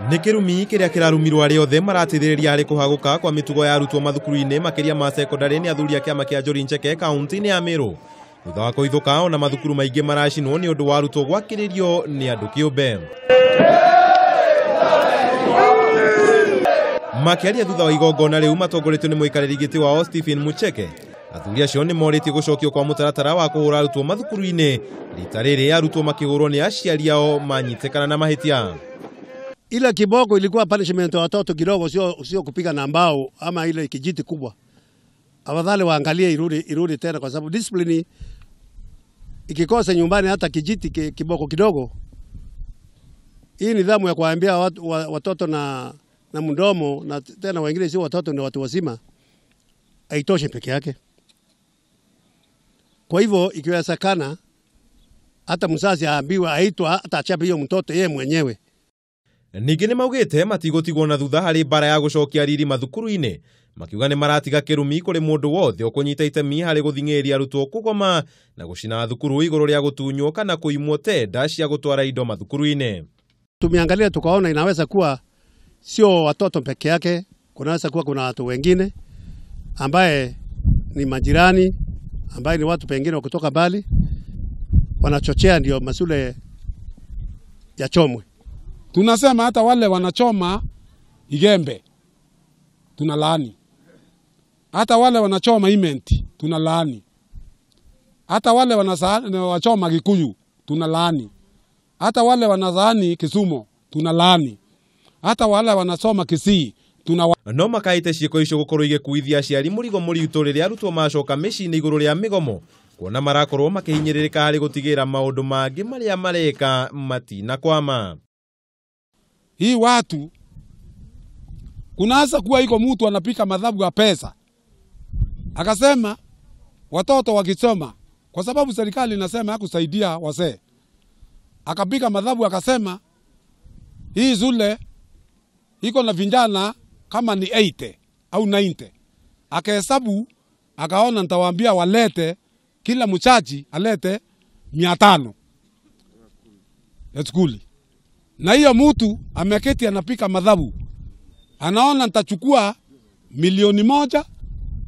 Nĩ kĩrumi kĩrĩa kĩrarumirwo arĩa othe marateithĩrĩria harĩ kũhagũka kwa mĩtugo ya arutwo mathukuru-inĩ makĩria ma sekondarĩ nĩ athuri a kĩama kĩa Njori Ncheke kaunti-inĩ ya Meru. Thutha wa kũhithũka ona mathukuru maingĩ maracinwo nĩ ũndũ wa arutwo gwakĩrĩrio nĩ andũ kĩũmbe. Makĩaria thutha wa igongona rĩu matongoretio nĩ mũikarĩri gĩtĩ wao Stephen Mucheke, athuri acio nĩ morĩtie gũcokio kwa mũtaratara wa kũhũra arutwo mathukuru-inĩ rita rĩrĩ arutwo makĩhũrwo nĩ aciari ao manyitĩkana na mahĩtia. Ile kiboko ilikuwa punishment ya watoto kidogo, sio kupiga na mbao ama ile kijiti kubwa. Afadhali waangalie irudi tena, kwa sababu discipline ikikosa nyumbani hata kijiti kiboko kidogo. Hii nidhamu ya kuambia watoto na mdomo, na tena wengine si watoto ni watu wazima, haitoshi peke yake. Kwa hivyo ikiwezekana hata mzazi aambiwe aitwa hata achape hiyo mtoto yeye mwenyewe. Ningĩ nĩ maugĩte matigũtigwo na thutha harĩ mbara ya gũcokia riri mathukuru-inĩ, makiuga nĩ maratiga kĩrumi kũrĩ mũndũ wothe ũkũnyita itemi harĩ gũthing'ĩrĩria arutwo kũgoma na gũcina thukuru igũrũ rĩa gũtunywo kana kũimwo tenda cia gũtwara indo mathukuru-inĩ. Tumeangalia tukaona inaweza kuwa sio watoto peke yake, kunaweza kuwa kuna watu wengine ambaye ni majirani, ambaye ni watu pengine wa kutoka mbali wanachochea ndio masule yachomwe. Tunasema hata wale wanachoma Igembe tunalaani, hata wale wanachoma Imenti tunalaani, hata wale wanachoma Gikuyu tunalaani, hata wale wanadhani Kisumu tunalaani, hata wale wanasoma Kisii tuna. No makaite ciĩko icio gũkorwo igĩkuithia aciari mũrigo mũritũ rĩrĩa arutwo macoka mĩciĩ-inĩ igũrũ rĩa mĩgomo, kuona marakorwo makĩhinyĩrĩrĩka harĩ gũtigĩrĩra maũndũ mangĩ marĩa mareka matinakwama. Hii watu kunaanza kuwa iko mtu anapika madhabu ya pesa. Akasema watoto wakisoma, kwa sababu serikali inasema hakusaidia wazee. Akapika madhabu akasema hii zule iko na vijana kama ni 80 au 90. Akahesabu akaona nitawaambia walete kila mchaji alete 500 ya skuli. Na hiyo mtu ameketi anapika madhabu. Anaona nitachukua 1,000,000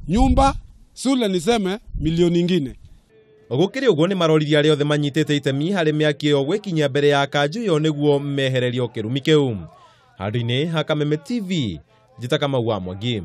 nyumba sule niseme 1,000,000. Gũkĩrĩ ũguo nĩ maroririe arĩa othe manyitĩte itemi harĩ mĩaki ĩyo gwĩkinyia mbere ya kanjũ ĩyo nĩguo mehererio kĩrumi kĩu. Handũ-inĩ ha Kameme TV, njĩta Kamau wa Mwangi.